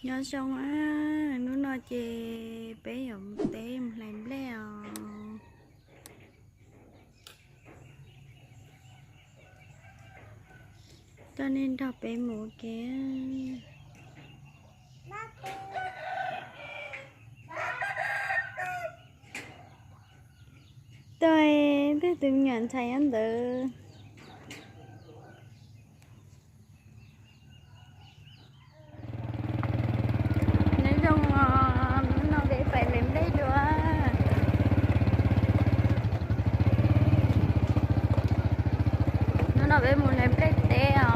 Nyob zoo, hnub no ces peb yuav mus teb mus hlais nplej os. Coj nej nrog peb mus ua ke. Tuaj, twb tus me nyuam ntxhais nyob ntawd. Nyob zoo os, hnub no peb pais hlais nplej dua. Hnub no peb mus hlais nplej teb os.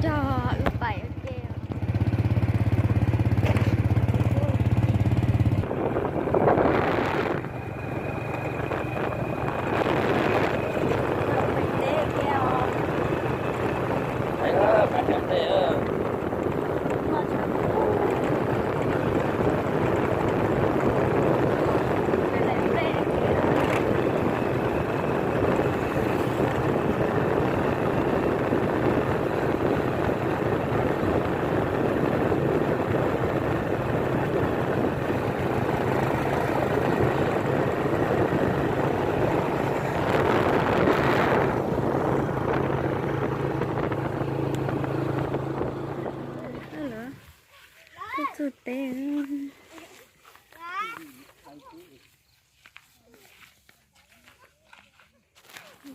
Nrog wb pais ua ke. Tuaj txug teb.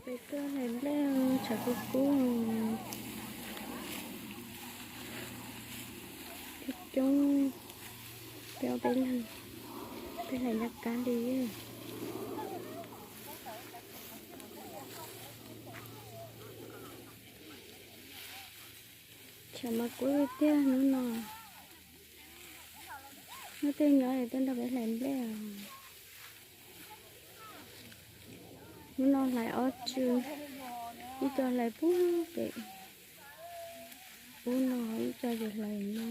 Peb tuaj hlais nplej tshav kub kub. Coob coob, peb ob peb leeg, peb hlais ncaj kab li. Tshav mas kub tiag hnub no. Hnub twg nyob es tuaj nrog peb hlais nplej os. Hnub no hlais ob tsw, ib co hlais pub pem ub no, ib co ces hlais no.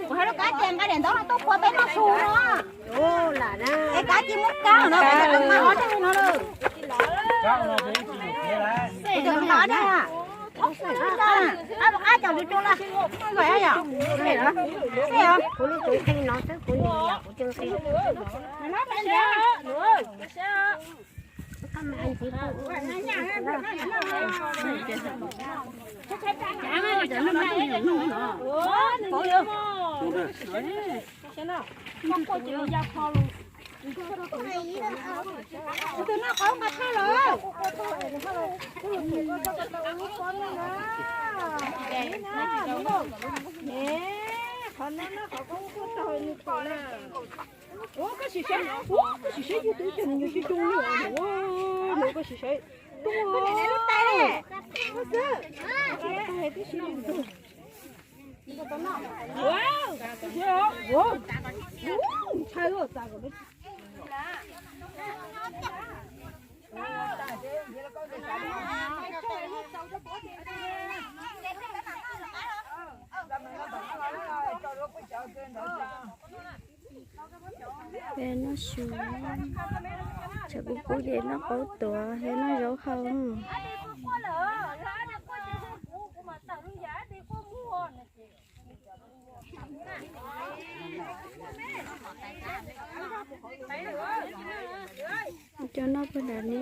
Kuv hais rau kab tias nqa daim ntaub no tuaj qhua peb noj su no. Es kab cia muab kab no, kab no, kab no. Ab, cov tus tus los, yom. Kuv lub tsev qi no xwb, kuv nim yam kuv tsev qi. Tus no qhov nqa thaj lawm. Qhov no qhov koob kuj tau nws pom na. Ua koj sim saib, ua koj sim saib yus tus cog nyuag coob coob li, ua no koj sim saib. Tuaj, ua xwb, ua tib si li. Ua, ua, ntshai os, txav kom Peb noj su, tshav kub kub ces noj qaub tuav thiab noj zaub hau. Cov noj puag nram ni.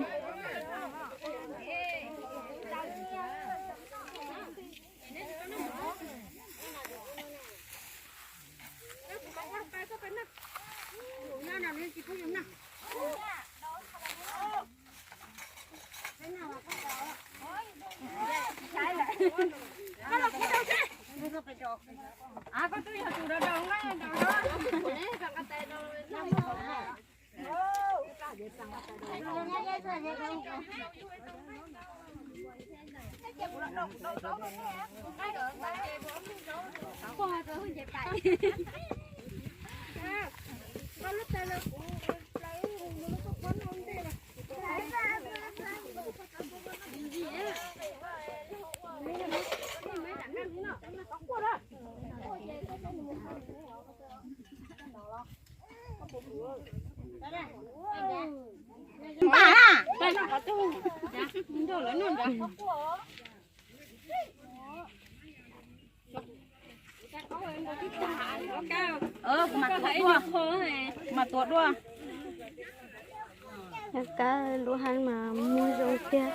Mas tuav dua, mas tuav dua. Kab lub heeb mas muag zoo tiag.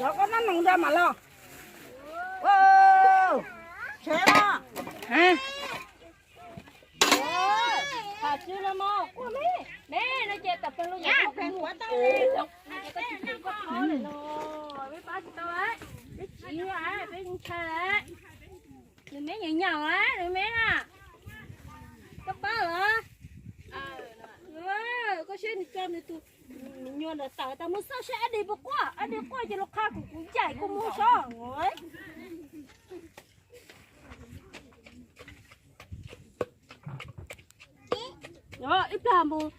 Yog koj nab noog nrog mas los. Tsheb los. Pab tsis tau, peb ntshai, nws me nyuam nyaum, nws me na, koj paub los? Koj saib nws tso nws tus me nyuam ntawd tawm tas mus xauj saib ab di puas quaj, ab di quaj ces los qha kuv, kuv ncaim kuv mus so. Ib plag mus.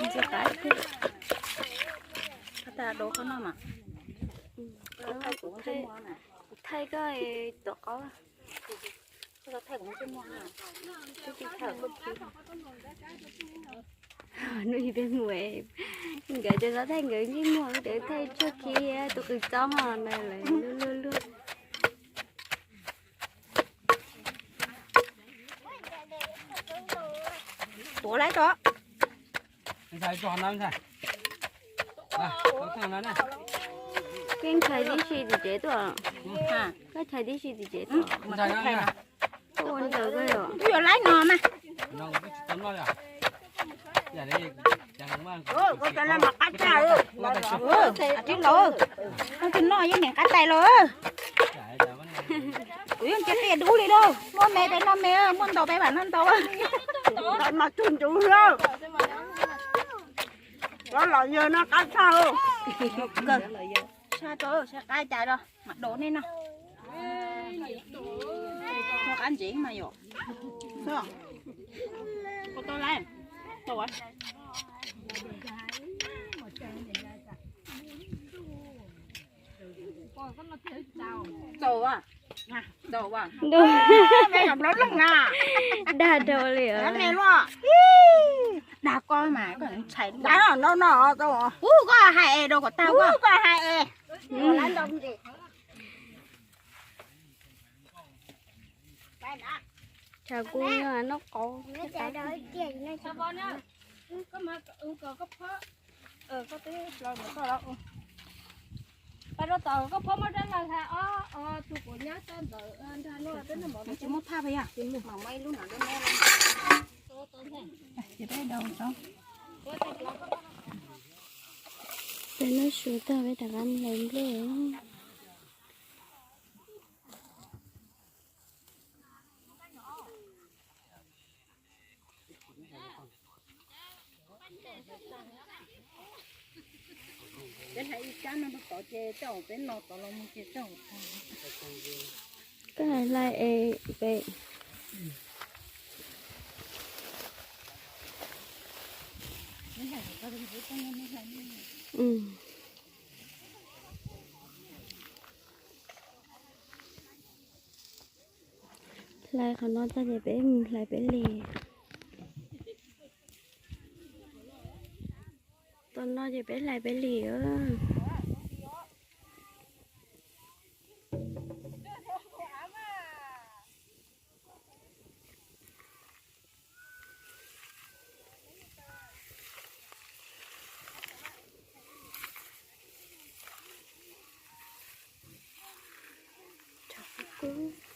Ntxim qab tiag. Thaij koj tuav qaub. Hnub ib peb mus, nkawd cov xov thaij nkawd ntsej muag, nkawd thaij tsuag khi tus qws txob ho na lawm luag luag luag. Tuav lawm tso. Koj ntshai tib si tim tsev tuaj. Koj ntshai tib si tim tsev tuaj. Koj ua ntawd koj yom. Twb yuav laib no mas. Koj cov no mas qab tshaj. Tib laus, koj tsis noj yeej niam qab tais los. Kuv yeej tsis qia dub li lauj, muaj me peb noj me, muaj ntau peb mam noj ntau. Mas tug ntsuv lawm. Cov los yawg no qab tshaj. Tshaj rau, saib qab cas los mam dob nej noj. Qab ntsev mas yom. Txaus, txaus. Dag rau li. Dag koj mas koj ntshai. Dag no no, kuv koj hais es rau kom tag, koj hais es. Tshav kub noj qauv. Tsis muaj phaj puas yog? Peb noj su tag peb rov qab hlais nplej. Peb hlais ib kab no rau tod ces coj peb no tod los mus ces coj. Koj hlais es peb. Hlais qhov no tag ces peb mus hlais peb li. Tom no ces peb hlais peb li. kub.